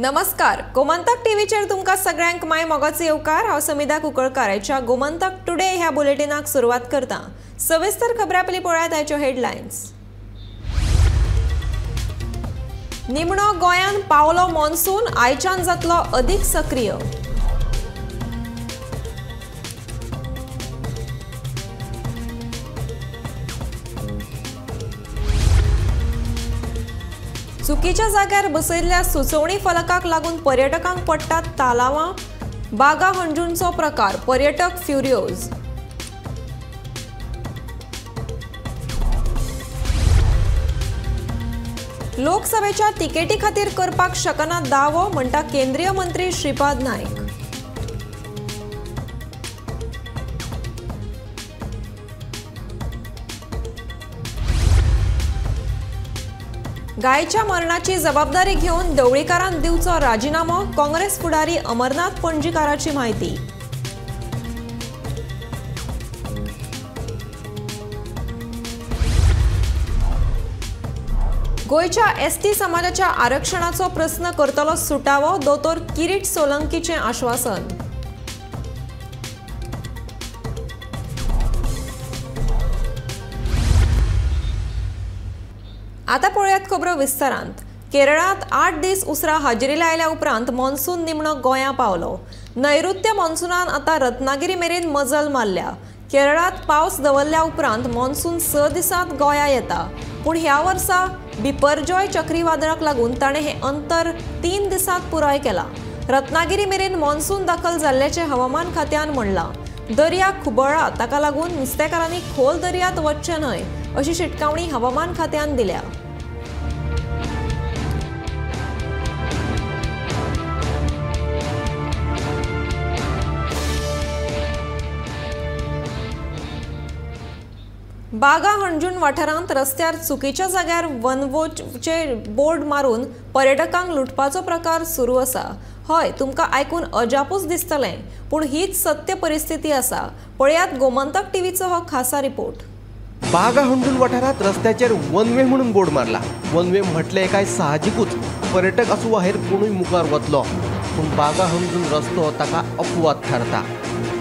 नमस्कार, गोमंतक टीव्हीचेर तुमकां सगळ्यांक my मोगाचो येवकार। हांव समिधा कुंकळकार आयच्या गोमंतक टुडे ह्या बुलेटिनाक सुरवात करता। सविस्तर खबरां पयलीं पळयात आयच्यो हेडलायन्स। निमणो गोंयांत पावलो मॉन्सून, आयच्यान जातलो अदीक सक्रीय। चुकीच्या जाग्यार बसयल्ल्या सुचोवणी फलकाक लागून पर्यटकांक पडटात तालावां, बागा हणजूणचो प्रकार, पर्यटक फ्युरियोज। लोकसभेच्या तिकेटी खातीर करपाक शकना दावो, म्हणटा केंद्रीय मंत्री श्रीपाद नायक। गायच्या मरणाची जबाबदारी घेवन ढवळीकारान दिवचो राजीनामो, काँग्रेस फुडारी अमरनाथ पणजीकाराची माहिती। गोंयच्या एसटी समाजाच्या आरक्षणाचो प्रस्न करतलो सुटावो, दोतोर किरीट सोलंकीचें आश्वासन। आता पळयात खबरो विस्तारांत। केरळांत 8 दीस उसरा हाजेरी लायल्या उपरांत मॉन्सून निमणो गोंया पावलो। नैऋत्य मॉन्सूनान आतां रत्नागिरी मेरेन मजल मारल्या। केरळांत पावस दवरल्या उपरांत मॉन्सून 6 दिसांत गोंया येता, पूण ह्या वर्सा बिपरजॉय चक्रीवादळाक लागून ताणें हें अंतर 3 दिसांत पुराय केलां। रत्नागिरी मेरेन मॉन्सून दाखल जाल्ल्याचें हवामान खात्यान म्हणलां। दर्या खुबळ्ळा, ताका लागून नुस्तेकारांनी खोल दर्यांत वचचें न्हय अशी शिटकावणी हवामान खात्यान दिल्या। बागा हणजूण वाठारांत रस्त्यार चुकीच्या जाग्यार वनवोचे बोर्ड मारून पर्यटकांक लुटपाचो प्रकार सुरू आसा। हय, तुमकां आयकून अजापूच दिसतलें, पूण हीच सत्य परिस्थिती आसा। पळयात गोमंतक टीव्हीचो हो खासा रिपोर्ट। बागा हणजूण वाठारांत रस्त्याचेर वन वे म्हणून बोर्ड मारला। वन वे म्हटलें काय साहजिकूच पर्यटक आसूं वा हेर कोणूय मुखार वतलो, पूण बागा हणजूण रस्तो ताका अपवाद थारता।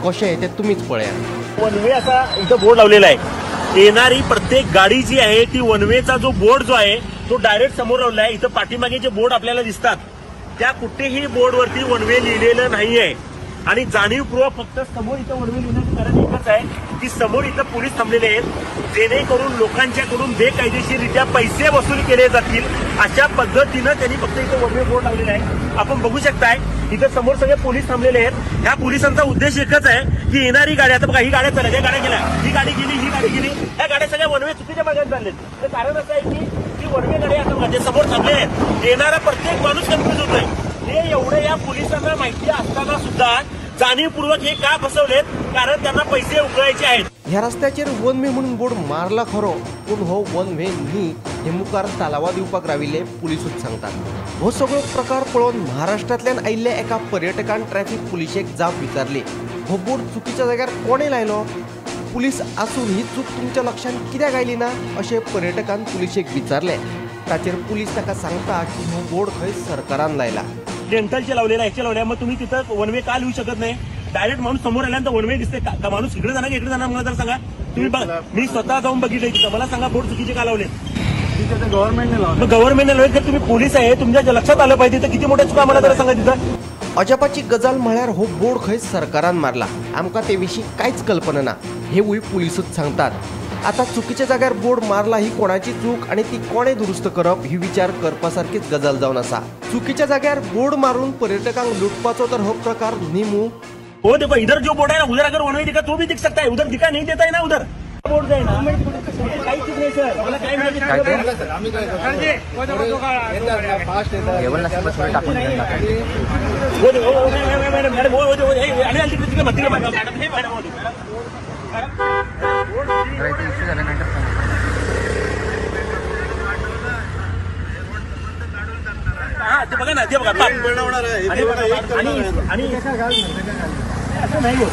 कशें तें तुमीच पळयात। वन वे असा इथं बोर्ड लावलेला आहे। येणारी प्रत्येक गाडी जी आहे ती वनवेचा जो बोर्ड जो आहे तो डायरेक्ट समोर लावला आहे। इथं पाठीमागे जे बोर्ड आपल्याला दिसतात त्या कुठेही बोर्डवरती वनवे लिहिलेलं नाहीये आणि जाणीवपूर्वक फक्त समोर इथं वनवे लिहिण्याचं कारण एकच आहे की समोर इथं पोलीस थांबलेले आहेत, जेणेकरून लोकांच्याकडून बेकायदेशीररित्या पैसे वसूल केले जातील अशा पद्धतीनं त्यांनी फक्त इथं वनवे बोर्ड लावलेला आहे। आपण बघू शकताय इथं समोर सगळे पोलीस थांबलेले आहेत। ह्या पोलिसांचा उद्देश एकच आहे की येणारी गाडी, आता बघा ही गाड्या चालल्या, या गाड्या गेल्या, ही गाडी गेली, ही गाडी गेली, ह्या गाड्या सगळ्या वनवे चुकीच्या मार्गाने चाललेत। तर कारण असं आहे की ती वनवे गाडी आता बघा जे समोर थांबले आहेत, येणारा प्रत्येक माणूस कन्फ्युज होतोय। हे एवढे या पोलिसांना माहिती असताना सुद्धा जाणीवपूर्वक हे का फसवलेत, कारण त्यांना पैसे उकळायचे आहेत। ह्या रस्त्याचेर वन वे म्हणून बोर्ड मारला खरो, पूण हो वन वे न्ही हे मुखार तालावा दिवपाक राविल्ले पुलिसूच सांगतात। हो सगळो प्रकार पळोवन महाराष्ट्रांतल्यान आयिल्ल्या एका पर्यटकान ट्रॅफिक पुलिशेक जाप विचारली, हो बोर्ड चुकीच्या जाग्यार कोणें लायलो, पुलीस आसून ही चूक तुमच्या लक्षांत कित्याक आयली ना अशें पर्यटकान पुलिशेक विचारलें। ताचेर पुलीस ताका सांगता की हो बोर्ड खंय सरकारान लायला, डेंटलचे लावलेला, ह्याचे लावले, मग तुम्ही तिथं वनवे का लिहू शकत नाही? डायरेक्ट माणूस समोर आल्यानंतर वनवे दिसते का? माणूस इकडे जाणार की इकडे जाणार मला जर सांगा तुम्ही। मी स्वतः जाऊन बघितले तिथं, मला सांगा बोर्ड चुकीचे का लावले? गव्हर्नमेंटने लावले, गव्हर्नमेंटने लावले तर तुम्ही पोलीस आहे, तुमच्या लक्षात आलं पाहिजे। तर किती मोठ्या चुका मला जरा सांगा तिथं। अजापाची गजाल म्हळ्यार हो बोर्ड खंय सरकारान मारला, आमकां ते विशीं कांयच कल्पना ना हेवूय पुलिसूच सांगतात। आतां चुकीच्या जाग्यार बोर्ड मारला ही कोणाची चूक आनी ती कोणें दुरुस्त करप ही विचार करपा सारकीच गजाल जावन आसा। चुकीच्या जाग्यार बोर्ड मारून पर्यटकांक लुटपाचो तर हो प्रकार न्ही मू। वो देखो इधर जो बोर्ड है ना, उधर अगर वनवे दिखा तो भी दिख सकता है, उधर दिखा नहीं देता है ना, उधर बोर्ड है ना, काही चूक नाही सर, मला काय माहिती। हा ते बघा ना, ते बघा आणि असं नाही होत,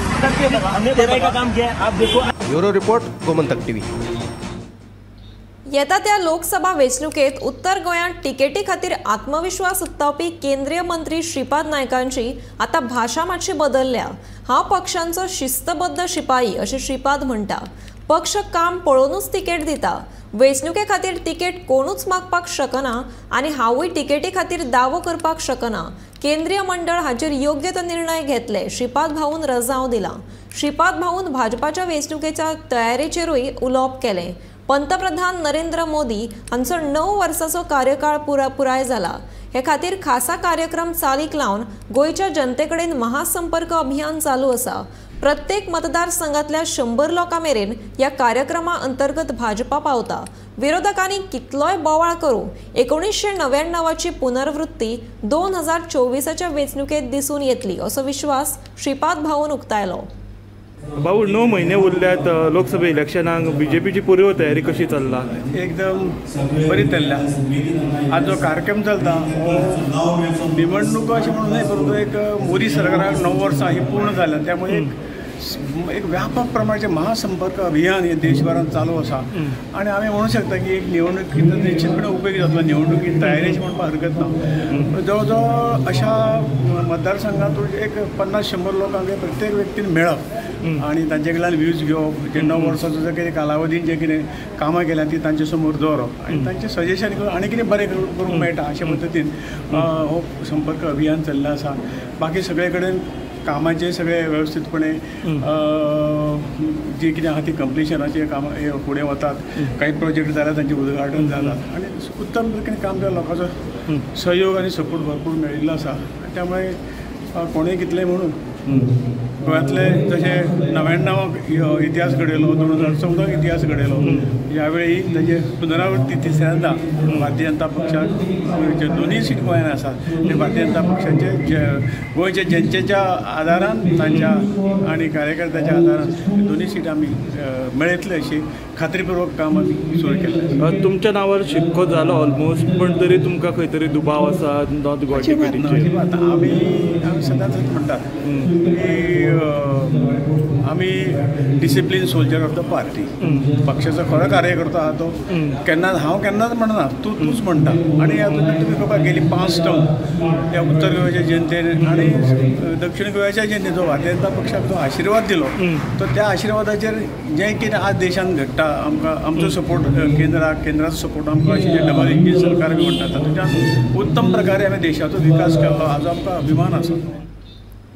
हमने का काम किया, आप देखो। Bureau report, Gomantak TV. येता त्या लोकसभा वेंचणुकेत उत्तर गोंयांत तिकेटी खातीर आत्मविश्वास उक्तावपी केंद्रीय मंत्री श्रीपाद नायकांची आतां भाशा मातशी बदलल्या. हांव पक्षांचो शिस्तबद्ध शिपाई अशें श्रीपाद म्हणटा. पक्ष काम पळोवनूच तिकेट दिता. वेंचणुके खातीर तिकेट कोणूच मागपाक शकना आनी हांवूय तिकेटी खातीर दावो करपाक शकना. केंद्रीय मंडळ हाचेर योग्य तो निर्णय घेतले, श्रीपाद भाऊन रजांव दिला. श्रीपाद भाऊन भाजपाच्या वेंचणुकेच्या तयारेचेरूय उलोवप केलें. पंतप्रधान नरेंद्र मोदी हांचो 9 वर्सांचो कार्यकाळ पुराय जाला. हे खातीर खासा कार्यक्रम चालीक लावन गोंयच्या जनते कडेन महासंपर्क अभियान चालू आसा. प्रत्येक मतदारसंघातल्या 100 लोकां मेरेन ह्या कार्यक्रमा अंतर्गत भाजपा पावता. विरोधकांनी कितलोय बोवाळ करूं, 1999ची पुनर्वृत्ती 2024च्या वेंचणुकेत दिसून येतली असो विश्वास श्रीपाद भाऊन उक्तायलो. भाऊ, 9 महिने उरल्यात लोकसभा इलेक्शनाक, बीजेपीची पूर्व तयारी कशी चल्ला? एकदम बरी चल्ल्या. आज जो कार्यक्रम चलता हो निवडणूक अशें म्हणून न्हय, परंतु एक मोदी सरकाराक 9 वर्सां ही पूर्ण जाल्या, त्यामुळे एक व्यापक प्रमाणाचे महासंपर्क अभियान हे देशभरात चालू आसा. आनी आमी म्हणू शकता की एक निवडणुकीचो निश्चितपणे उपयोग जातलो. निवडणुकी तयारेची म्हणपाक हरकत ना. जवळ जवळ अशा मतदारसंघातून एक 50-100 लोकांक प्रत्येक व्यक्तीन मेळप आनी तांचे कडल्यान व्यूज घेवप, जे 9 वर्सांचो जे कितें कालावधीन जे कितें कामां केल्या ती तांचे समोर दवरप आनी तांचें सजेशन घेवन आनी कितें बरें करूंक मेळटा अशे पद्दतीन हो संपर्क अभियान चल्लें आसा. बाकी सगळे कडेन कामाचे सगळे वेवस्थितपणे जी कितें आहा ती कंप्लिशनाचे कामां फुडें वतात. कांय प्रोजेक्ट जाल्या तांचें उद्घाटन जालां आनी उत्तम तरेन काम जाल्या. लोकांचो सहयोग आनी सपोर्ट भरपूर मेळिल्लो आसा. त्यामुळे कोणें कितलें म्हणून गोंयांतले जशें 99 इतिहास घडयलो, 2014 इतिहास घडयलो, ह्यावेळी ताजे पुनरावृत्ती तिसऱ्यांदा भारतीय जनता पक्षाक जे दोनूय सीट गोंयांत आसात ते भारतीय जनता पक्षाचे गोंयच्या जनतेच्या आदारान तांच्या आनी कार्यकर्त्याच्या आदारान दोनूय सीट आमी मेळयतले अशी खात्रीपूर्वक काम आमी सुरू केलें. तुमच्या नांवार शिक्को जालो ऑलमोस्ट, पण तरी तुमकां खंय तरी दुबाव आसा नॉर्थ गोवा टिकेटीचेर? आमी सदांच म्हणटात की आमी discipline soldier of the party. पक्षाचो खरो कार्यकर्तो आहा तो केन्नाच हांव केन्नाच म्हणना, तूं तूंच म्हणटा. आनी हातूंतल्यान तुमी खबर गेली 5 टर्म ह्या उत्तर गोंयच्या जनतेन आनी दक्षिण गोंयच्या जनतेन जो भारतीय जनता पक्षाक जो आशिर्वाद दिलो तो त्या आशिर्वादाचेर जें कितें आज देशांत घडटा आमकां आमचो सपोर्ट केंद्राक, केंद्राचो सपोर्ट आमकां अशें जें डबल इंजीन सरकार बी म्हणटा तातूंतल्यान उत्तम प्रकारे आमी देशाचो विकास केल्लो हाजो आमकां अभिमान आसा.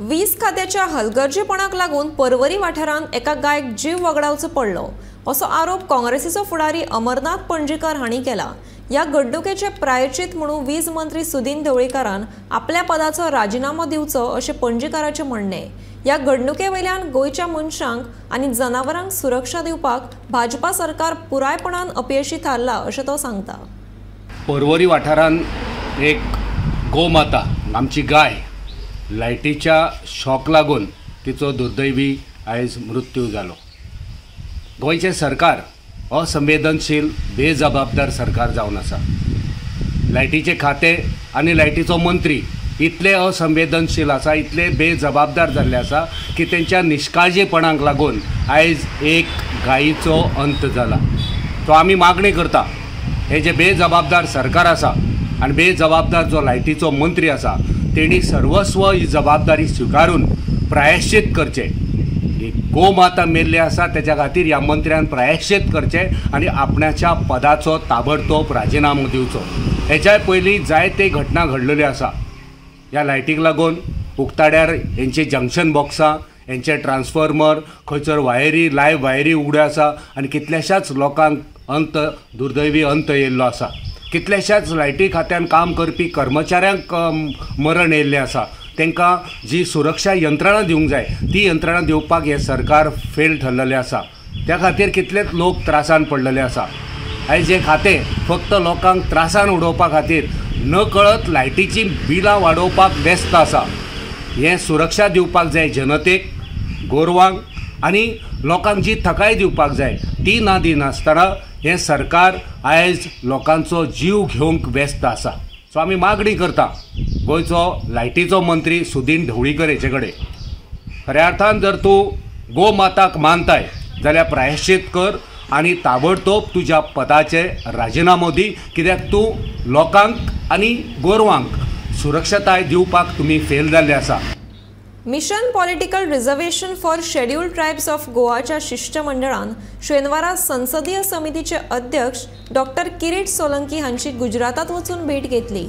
वीज खात्याच्या हलगर्जीपणाक लागून पर्वरी वाठारांत एका गायक जीव वगडावचो पडलो असो आरोप काँग्रेसीचो फुडारी अमरनाथ पणजीकर हांणी केला. ह्या घडणुकेचे प्रायश्चित म्हणून वीज मंत्री सुदीन ढवळीकारान आपल्या पदाचो राजिनामो दिवचो अशें पणजीकाराचें म्हणणें. ह्या घडणुके वयल्यान गोंयच्या मनशांक आनी जनावरांक सुरक्षा दिवपाक भाजपा सरकार पुरायपणान अपयशी थारला अशें तो सांगता. पर्वरी वाठारांत एक गोमाता, आमची गाय, लायटीच्या शॉक लागून तिचो दुर्दैवी आयज मृत्यू जालो. गोंयचें सरकार असंवेदनशील, बेजबाबदार सरकार जावन आसा. लायटीचें खातें आनी लायटीचो मंत्री इतले असंवेदनशील आसा, इतले बेजबाबदार जाल्ले आसा की तेंच्या निश्काळजीपणाक लागून आयज एक गायीचो अंत जाला. तो आमी मागणी करता, हे जे बेजबाबदार सरकार आसा आनी बेजबाबदार जो लायटीचो मंत्री आसा तेणी सर्वस्व ही जबाबदारी स्विकारून प्रायश्चित करचें. गोमाता मेल्ली आसा तेच्या खातीर ह्या मंत्र्यान प्रायश्चित करचें आनी आपणाच्या पदाचो ताबडतोब राजिनामो दिवचो. हेच्या पयलीं जायते घटना घडलेल्यो आसा. ह्या लायटीक लागून उक्ताड्यार हेंचे जंक्शन बॉक्सां, हेंचे ट्रान्सफॉर्मर, खंयसर वायरी, लायव्ह वायरी उगड्यो आसा आनी कितल्याशाच लोकांक अंत, दुर्दैवी अंत येयल्लो आसा. कितल्याशाच लायटी खात्यान काम करपी कर्मचाऱ्यांक मरण येयल्लें आसा. तांकां जी सुरक्षा यंत्रणा दिवंक जाय ती यंत्रणा दिवपाक हें सरकार फेल ठरलेलें आसा. त्या खातीर कितलेच लोक त्रासान पडलेले आसा. आयज हें खातें फक्त लोकांक त्रासान उडोवपा खातीर नकळत लायटीचीं बिलां वाडोवपाक व्यस्त आसा. हें सुरक्षा दिवपाक जाय जनतेक, गोरवांक आनी लोकांक जी थकाय दिवपाक जाय ती ना दिनासतना हें सरकार आयज लोकांचो जीव घेवंक व्यस्त आसा. सो आमी मागणी करता गोंयचो लायटीचो मंत्री सुदीन ढवळीकर हेचे कडेन, खऱ्या अर्थान जर तूं गोमाताक मानताय जाल्यार प्रायश्चित कर आनी ताबडतोब तुज्या पदाचे राजिनामो दी, कित्याक तूं लोकांक आनी गोरवांक सुरक्षताय दिवपाक तुमी फेल जाल्ले आसा. Mission political reservation for scheduled tribes of गोवाच्या शिष्टमंडळान शेनवारा संसदीय समितीचे अध्यक्ष डॉक्टर किरीट सोलंकी हांची गुजरातात वचून भेट घेतली.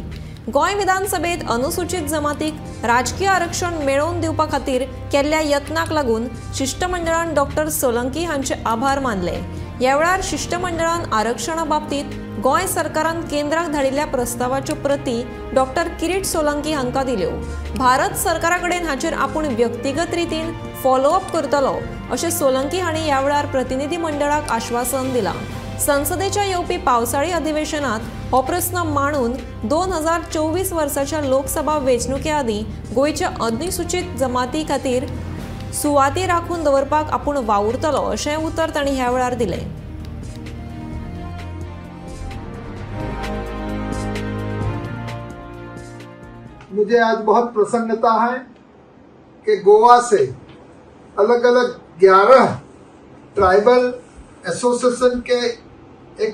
गोंय विधानसभेत अनुसूचित जमातीक राजकीय आरक्षण मेळोवन दिवपा खातीर केल्ल्या यत्नाक लागून शिष्टमंडळान डॉक्टर सोलंकी हांचे आभार मानले. ह्या वेळार शिष्टमंडळान आरक्षणा बाबतीत गोंय सरकारान केंद्राक धाडिल्ल्या प्रस्तावाच्यो प्रती डॉक्टर किरीट सोलंकी हांकां दिल्यो. भारत सरकारा कडेन हाचेर आपूण व्यक्तिगत रितीन फॉलोअप करतलो अशें सोलंकी हांणी ह्या वेळार प्रतिनिधी मंडळाक आश्वासन दिलां. संसदेच्या येवपी पावसाळी अधिवेशनात हो प्रस्न मांडून 2024 वर्साच्या लोकसभा वेंचणुके आदीं गोंयच्या अनुसूचित जमाती खातीर सुवाती राखून दवरपाक आपूण वावुरतलो अशें उतर तांणी ह्या वेळार दिलें. मुझे आज बहुत प्रसन्नता है कि गोवा से अलग अलग 11 ट्राइबल एसोसिएशन के एक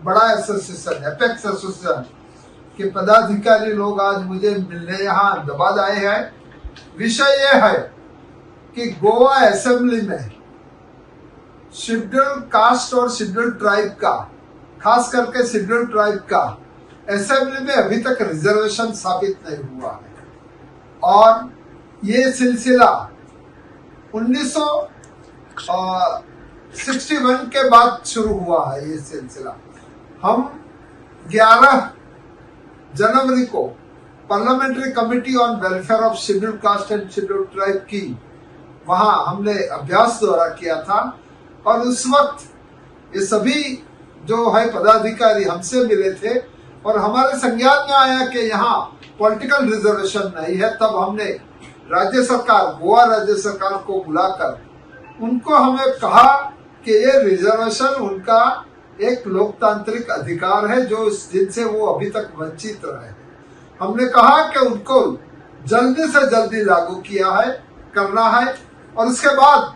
बड़ा एसोसिएशन एपेक्स एसोसिएशन के पदाधिकारी लोग आज मुझे मिलने यहाँ अहमदाबाद आए हैं। विषय ये है कि गोवा असेंबली में शेड्यूल कास्ट और शेड्यूल ट्राइब का, खास करके शेड्यूल ट्राइब का असेंबली में अभी तक रिजर्वेशन साबित नहीं हुआ है और ये सिलसिला 1961 के बाद शुरू हुआ है। ये सिलसिला हम 11 जनवरी को parliamentary committee on welfare of scheduled caste and scheduled tribe की वहाँ हमने अभ्यास दौरा किया था और उस वक्त ये सभी जो है पदाधिकारी हमसे मिले थे और हमारे संज्ञान में आया कि यहाँ पॉलिटिकल रिजर्वेशन नहीं है। तब हमने राज्य सरकार, गोवा राज्य सरकार को बुलाकर उनको हमें कहा कि ये रिजर्वेशन उनका एक लोकतांत्रिक अधिकार है जो जिनसे वो अभी तक वंचित रहे। हमने कहा कि उनको जल्दी से जल्दी लागू किया है, करना है और उसके बाद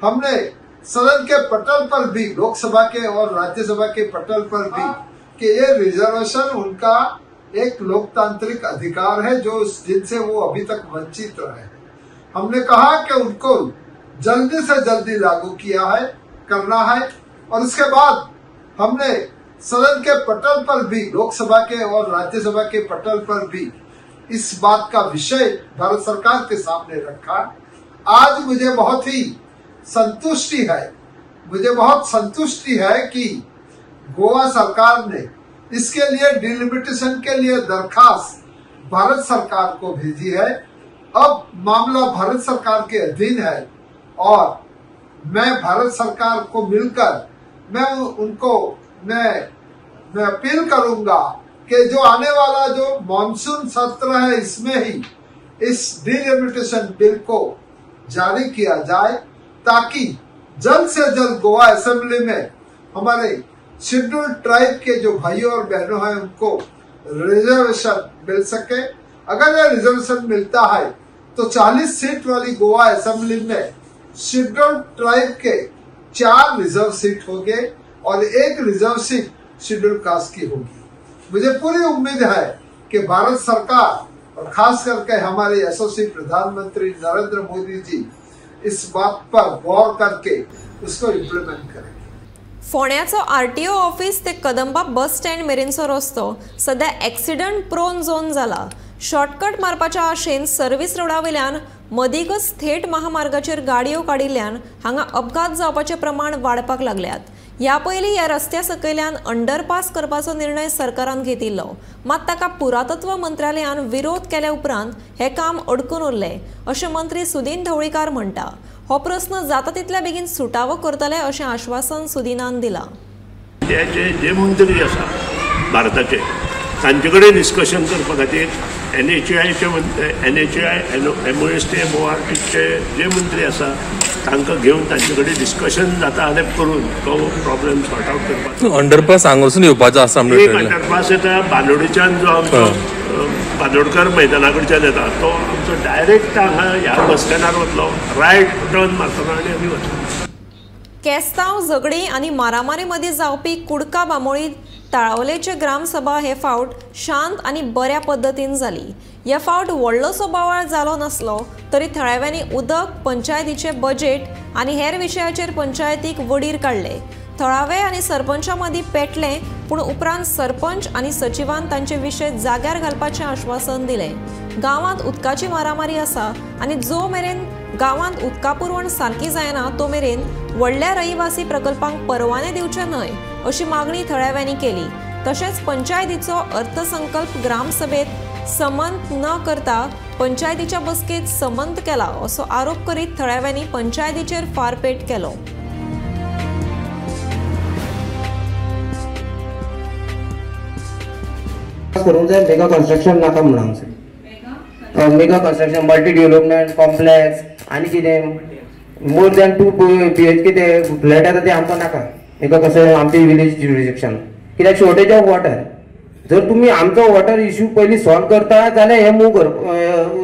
हमने सदन के पटल पर भी, लोकसभा के और राज्यसभा के पटल पर भी कि ये रिजर्वेशन उनका एक लोकतांत्रिक अधिकार है जो जिनसे वो अभी तक वंचित रहे। हमने कहा कि उनको जल्दी से जल्दी लागू किया है, करना है और उसके बाद हमने सदन के पटल पर भी, लोकसभा के और राज्यसभा के पटल पर भी इस बात का विषय भारत सरकार के सामने रखा। आज मुझे बहुत ही संतुष्टि है, मुझे बहुत संतुष्टि है कि गोवा सरकार ने इसके लिए डिलिमिटेशन के लिए दरखास्त भारत सरकार को भेजी है। अब मामला भारत सरकार के अधीन है और मैं भारत सरकार को मिलकर मैं उनको मैं अपील करूंगा कि जो आने वाला जो मॉनसून सत्र है इसमें ही इस डिलिमिटेशन बिल को जारी किया जाए ताकि जल्द से जल्द गोवा असेंबली में हमारे शेड्यूल ट्राइब के जो भाइयों और बहनों हैं उनको रिजर्वेशन मिल सके। अगर यह रिजर्वेशन मिलता है तो 40 सीट वाली गोवा असेंबली में schedule tribe K 4 reserve seat होंगे और 1 रिजर्व सीट शेड्यूल कास्ट की होगी। मुझे पूरी उम्मीद है कि भारत सरकार और खास करके हमारे यशस्वी प्रधानमंत्री नरेंद्र मोदी जी इस बात पर गौर करके उसको इम्प्लीमेंट करेंगे। फोंड्याचो आरटीओ ऑफिस ते कदंबा बस स्टँड मेरेनचो रस्तो सध्या एक्सिडंट प्रोन झोन जाला. शॉर्टकट मारपाच्या आशेन सर्व्हिस रोडा वयल्यान मदींच थेट महामार्गाचेर गाडयो काडिल्ल्यान हांगा अपघात जावपाचें प्रमाण वाडपाक लागल्यात. ह्या पयलीं ह्या रस्त्या सकयल्यान अंडरपास करपाचो निर्णय सरकारान घेतिल्लो, मात ताका पुरातत्व मंत्रालयान विरोध केल्या उपरांत हें काम अडकून उरलें अशें मंत्री सुदीन ढवळीकार म्हणटा. हो प्रस्न जाता तितल्या बेगीन सुटावो करतले अशें आश्वासन सुदीनान दिलां. जे मंत्री आसा भारताचे तांचे कडेन डिस्कशन करपा खातीर एनएचएआयचे एनएचएआय एमओएसटी एमओआरटीचे जे मंत्री आसा तांकां घेवन तांचे कडेन डिस्कशन जाता आनी करून तो प्रॉब्लेम सॉर्ट आउट करपाचो. अंडरपास हांगासून येवपाचो आसा. एक अंडरपास येता बांदोडेच्यान जो आमचो बांदोडकर मैदाना कडच्यान येता तो आमचो डायरेक्ट हांगा ह्या बस स्टँडार वतलो, रायट टर्न मारतना आनी आमी वतलो. केस्तांव झगडी आनी मारामारी मदीं जावपी कुडका बांबोळी ताळावलेचे ग्रामसभा हे फावट शांत आनी बऱ्या पद्दतीन जाली. हे फावट व्हडलोसो बोवाळ जालो नासलो तरी थळाव्यांनी उदक, पंचायतीचे बजेट आनी हेर विशयाचेर पंचायतीक वडीर काडले. थळावे आनी सरपंचा मदीं पेटले, पूण उपरांत सरपंच आनी सचिवान तांचे विशय जाग्यार घालपाचें आश्वासन दिलें. गांवांत उदकाची मारामारी आसा आनी जो मेरेन गांवांत उदका पुरवण सारकी जायना तो मेरेन व्हडल्या रहिवासी प्रकल्पांक परवाने दिवचे न्हय अशी मागणी थळाव्यांनी केली. तशेंच पंचायतीचो अर्थसंकल्प ग्रामसभेत समंत न करता पंचायतीच्या बसकेत समंत केला असो आरोप करीत थळाव्यांनी पंचायतीचेर फारपेट केलो. करूंक जाय मेगा कन्स्ट्रक्शन नाका म्हणून हांगसर mega construction, multi development complex आनी कितें मोर दॅन 2 BHK ते फ्लॅट आसा ते आमकां नाका. मेगा कन्स्ट्रक्शन आमचे विलेज ज्युरिडिक्शन कित्याक शॉर्टेज ऑफ वॉटर. जर तुमी आमचो वॉटर इश्यू पयलीं सॉल्व करता जाल्यार हे मूव कर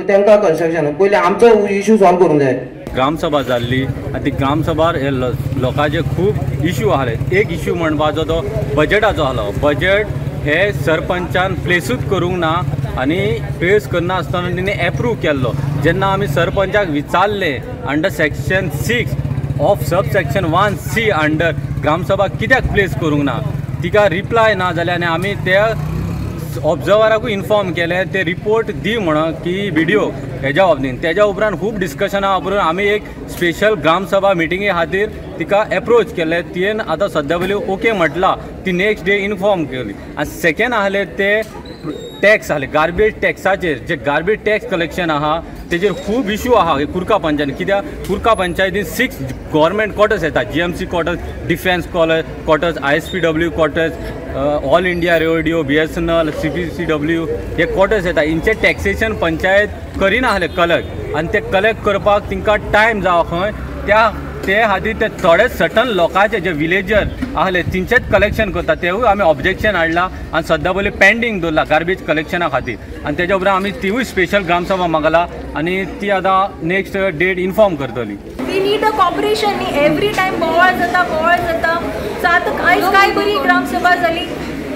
तांकां कन्स्ट्रक्शन पयलीं आमचो इश्यू सॉल्व करूंक जाय. ग्रामसभा जाल्ली आनी ती ग्रामसभार हे लोकांचे खूब इश्यू आसले. एक इश्यू म्हणपाचो तो बजेटाचो आसलो. बजेट हे सरपंचान प्लेसूच करूंक ना आनी प्लेस करना आसतना तिणें एप्रूव केल्लो. जेन्ना आमी सरपंचाक विचारलें under section 6 of sub section 1C under gram sabha कित्याक प्लेस करूंक ना, तिका रिप्लाय ना जाल्यार आनी आमी त्या ऑब्जर्वराकूय इन्फॉर्म केलें ते रिपोर्ट दी म्हणून की विडियो हेज्या बाबतीन. तेज्या उपरांत खूब डिस्कशनां उपरांत आमी एक स्पेशल ग्रामसभा मिटिंगे खातीर तिका एप्रोच केलें. तियेन आतां सद्या पयलीं ओके म्हटलां, ती नेक्स्ट डे इन्फॉर्म केली. आनी सेकेंड आहले ते टॅक्स आहले गार्बेज टॅक्साचेर, जे गार्बेज टॅक्स कलेक्शन आहा तेजेर खूब इशू आहा कुर्का पंचायतीन. कित्याक कुर्का पंचायतीन 6 गव्हर्मेंट क्वॉर्टर्स येता, GMC quarters, defence quarters, ISPW quarters, all India radio, BSNL, CPCW हे क्वॉर्टर्स येता. हेंचे टॅक्सेशन पंचायत करिना आहले कलेक्ट आनी ते कलेक्ट करपाक तांकां टायम जावो खंय त्या ते खातीर ते थोडे सर्टन लोकांचे जे विलेजर आहले तेंचेच कलेक्शन करता. तेवूय आमी ऑब्जेक्शन हाडलां आनी सद्या पयलीं पेंडींग दवरला गार्बेज कलेक्शना खातीर. आनी तेज्या उपरांत आमी तिवूय स्पेशल ग्रामसभा मागला आनी ती आतां नेक्स्ट डेट इन्फॉर्म करतली. We need a cooperation न्ही. एवरी टायम बोवाळ जाता बोवाळ जाता. सो आतां आयज काय बरी ग्रामसभा जाली.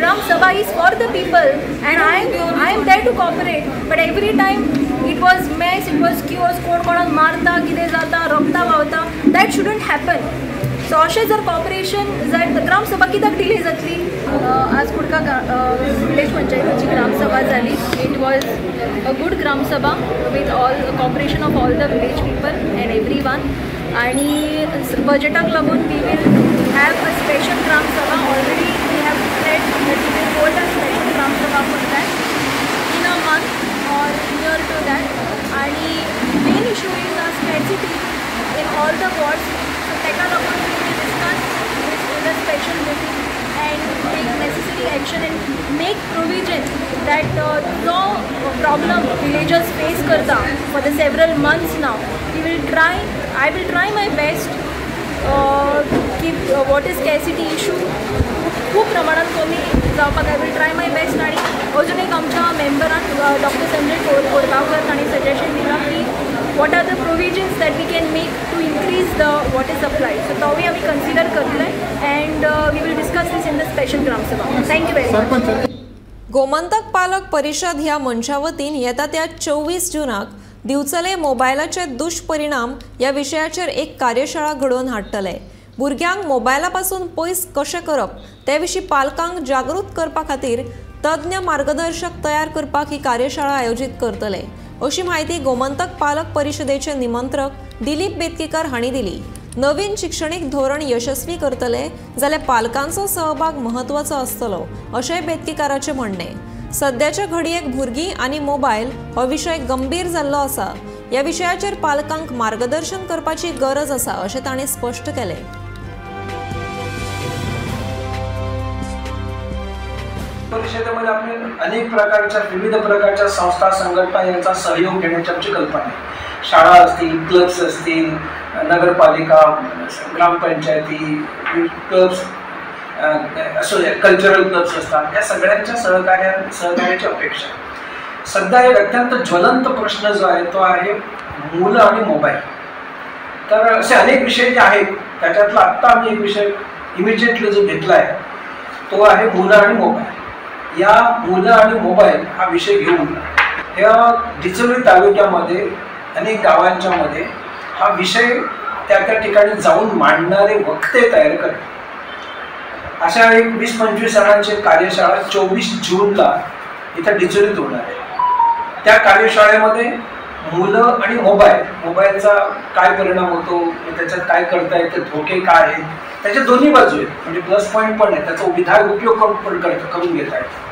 Gram sabha is for the people and I am there to cooperate, but every time it was mess, it was chaos. कोण कोणाक मारता, कितें जाता, रक्ता व्हांवता. That shouldn't happen. सो अशें जर कॉपरेशन जायत ग्रामसभा कित्याक डिले जातली. आज कुडका विलेज पंचायतीची ग्रामसभा जाली. It was a good gram sabha with all cooperation of all the village people and every one. आनी बजेटाक लागून we will have a special gram sabha. Already we have declared that we will hold a special gram sabha for that in a month or near to that. आणि main issue is a scarcity in all the wards. So ताका लागून we will discuss this in a special meeting and take necessary action and make provision that जो problem villagers face करता for the several months now, we will try, I will try my best की water स्कॅसिटी issue खूब प्रमाणात कमी जावपाक I will try my best. आनी अजून एक आमच्या मेंबरान डॉक्टर संजय कोरगांवकर तांणी सजेशन दिलां की what are the provisions that we can make to increase the water supply. So तोवूय आमी कन्सिडर करतले and we will discuss this in the special gram sabha. Thank you very much. Gomantak Palak Parishad ह्या मंचा वतीन येता त्या 24 जूनाक दिवचले मोबायलाचे दुष्परिणाम ह्या विशयाचेर एक कार्यशाळा घडोवन हाडटले. भुरग्यांक मोबायला पासून पयस कशें करप ते विशीं पालकांक जागृत करपा खातीर तज्ञ मार्गदर्शक तयार करपाक ही कार्यशाळा आयोजीत करतले अशी म्हायती गोमंतक पालक परिषदेचे निमंत्रक दिलीप बेतकीकर हांणी दिली. नवीन शिक्षणीक धोरण यशस्वी करतले जाल्यार पालकांचो सहभाग म्हत्वाचो आसतलो अशेंय बेतकीकाराचें म्हणणें. सद्याच्या घडयेक भुरगीं आनी मोबायल हो विशय गंभीर जाल्लो आसा. ह्या विशयाचेर पालकांक मार्गदर्शन करपाची गरज आसा अशें तांणी स्पश्ट केलें. परिषदेमध्ये आपण अनेक प्रकारच्या विविध प्रकारच्या संस्था संघटना यांचा सहयोग घेण्याची आमची कल्पना आहे. शाळा असतील, क्लब्स असतील, नगरपालिका, ग्रामपंचायती, क्लब्स असो कल्चरल क्लब्स असतात, या सगळ्यांच्या सहकार्याची अपेक्षा. सध्या एक अत्यंत ज्वलंत प्रश्न जो आहे तो आहे मुलं आणि मोबाईल. तर असे अनेक विषय जे आहेत त्याच्यातला आत्ता आम्ही एक विषय इमिजिएटली जो घेतला आहे तो आहे मुलं आणि मोबाईल। या मुलं आणि मोबाईल हा विषय घेऊन ह्या डिचोली तालुक्यामध्ये अनेक गावांच्या मध्ये हा विषय त्या त्या ठिकाणी जाऊन मांडणारे वक्ते तयार करणे, अशा एक 20-25 जणांची कार्यशाळा 24 जूनला इथं डिचोलीत होणार आहे। त्या कार्यशाळेमध्ये मुलं आणि मोबाईल, मोबाईलचा काय परिणाम होतो, त्याच्यात काय करता येतं, धोके काय आहेत, त्याच्या दोन्ही बाजू आहेत, म्हणजे प्लस पॉईंट पण आहे, त्याचा विधायक उपयोग पण करून घेता येतो।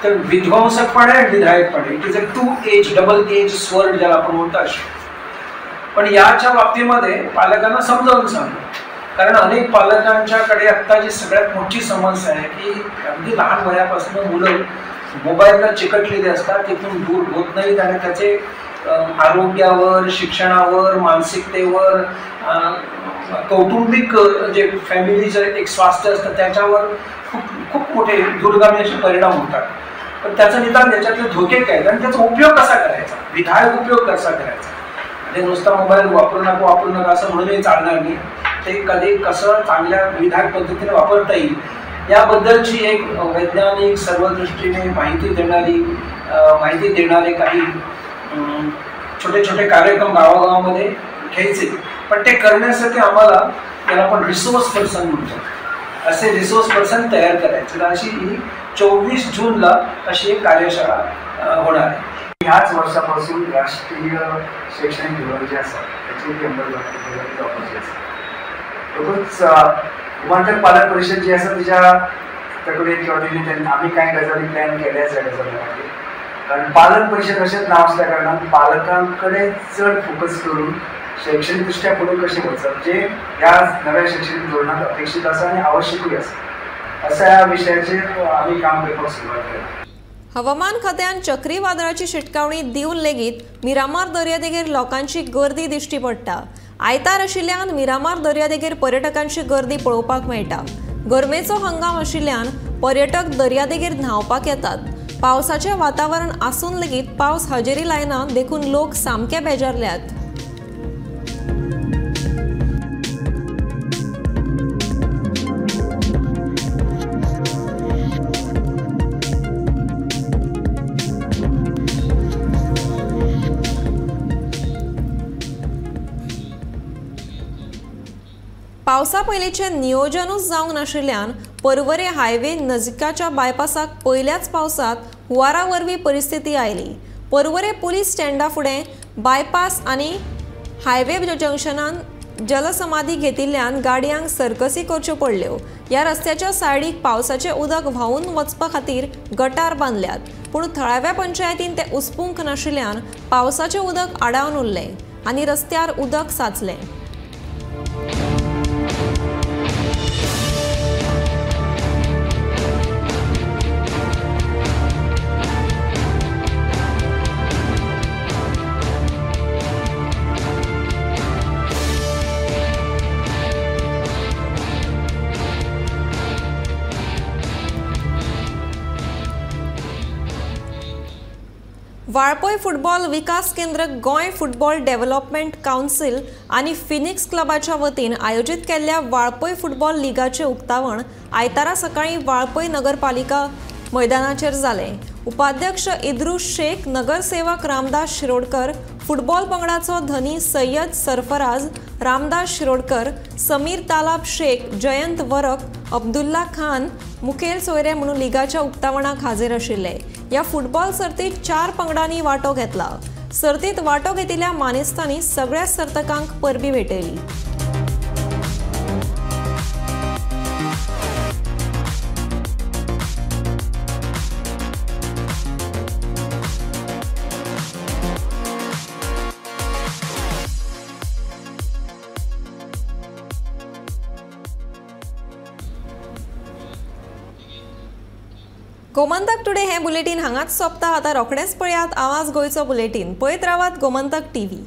तर विध्वंसक पण आहे आणि विधायक पण आहे। It is a two edge double edge sword ज्याला आपण म्हणतो अशी। पण याच्या बाबतीमध्ये पालकांना समजावून सांगतो, कारण अनेक पालकांच्याकडे आत्ता जी सगळ्यात मोठी समस्या आहे की अगदी लहान वयापासून मुलं मोबाईलला चिकटलेली असतात, तिथून दूर होत नाहीत आणि त्याचे आरोग्यावर, शिक्षणावर, मानसिकतेवर, कौटुंबिक जे फॅमिलीचं एक स्वास्थ्य असतं त्याच्यावर खूप खूप मोठे दूरगामी असे परिणाम होतात। पण त्याचं निदान त्याच्यातले धोके काय आणि त्याचा उपयोग कसा करायचा, विधायक उपयोग कसा करायचा, म्हणजे नुसता मोबाईल वापरू नका वापरू नका असं म्हणूनही चालणार नाही, ते कधी कसं चांगल्या विधायक पद्धतीने वापरता येईल याबद्दलची एक वैज्ञानिक सर्वदृष्टीने माहिती देणारे काही छोटे छोटे कार्यक्रम गावागावामध्ये घ्यायचे। पण ते करण्यासाठी आम्हाला त्याला आपण रिसोर्स पर्सन म्हणतो, असे रिसोर्स पर्सन तयार करायचे। तर अशी ही 24 जूनला अशी एक कार्यशाळा होणार आहे। ह्याच वर्षापासून राष्ट्रीय शैक्षणिक धोरण जे आसा त्याची अंमलबजावणी जावपाची आसा। तसोच गोमंतक पालक परिषद जी आसा तिच्या तकलेन किंवा तिने आमी कांय गजाली प्लॅन केले आसा गजाली खातीर, कारण पालक परिषद अशेंच नांव आसल्या कारणान पालकां कडेन चड फोकस करून शैक्षणिक दृश्ट्या फुडें कशें वचप जे ह्या नव्या शैक्षणिक धोरणांत अपेक्षीत आसा आनी आवश्यकूय आसा, अशा ह्या विशयाचेर आमी काम करपाक सुरवात केल्या। हवामान खात्यान चक्रीवादळाची शिटकावणी दिवन लेगीत मिरामार दर्यादेगेर लोकांची गर्दी दिश्टी पडटा। आयतार आशिल्ल्यान मिरामार दर्यादेगेर पर्यटकांची गर्दी पळोवपाक मेळटा। गरमेचो हंगाम आशिल्ल्यान पर्यटक दर्यादेगेर न्हांवपाक येतात। पावसाचें वातावरण आसून लेगीत पावस हजेरी लायना देखून लोक सामके बेजारल्यात। पावसा पयलींचें नियोजनूच जावंक नाशिल्ल्यान पर्वरे हायवे नजिकाच्या बायपासाक पयल्याच पावसांत हुंवारा वरवीं परिस्थिती आयली। पर्वरे पुलीस स्टँडा फुडें बायपास आनी हायवे जंक्शनान जलसमाधी घेतिल्ल्यान गाडयांक सर्कसी करच्यो पडल्यो। ह्या रस्त्याच्या सायडीक पावसाचें उदक व्हांवून वचपा खातीर गटार बांदल्यात, पूण थळाव्या पंचायतीन ते उसपूंक नाशिल्ल्यान पावसाचें उदक आडावन उरलें आनी रस्त्यार उदक साचलें। वाळपय फुटबॉल विकास केंद्र गोंय फुटबॉल डेव्हलपमेंट कावन्सील आनी फिनिक्स क्लबाच्या वतीन आयोजीत केल्ल्या वाळपय फुटबॉल लिगाचें उक्तावण आयतारा सकाळीं वाळपय नगरपालिका मैदानाचेर जालें। उपाध्यक्ष इद्रूस शेख, नगरसेवक रामदास शिरोडकर, फुटबॉल पंगडाचो धनी सय्यद सरफराज, रामदास शिरोडकर, समीर तालाब शेख, जयंत वरक, अब्दुल्ला खान मुखेल सोयरे म्हणून लिगाच्या उक्तावणाक हाजीर आशिल्ले। ह्या फुटबॉल सर्तीत 4 पंगडांनी वांटो घेतला। सर्तीत वांटो घेतिल्ल्या मानेस्तांनी सगळ्या सर्तकांक परबी भेटयली। गोमंतक टुडे हे बुलेटीन हांगाच सोंपता। आतां रोखडेंच पळयात आवाज गोंयचो बुलेटीन। पळयत रावात गोमंतक टीव्ही।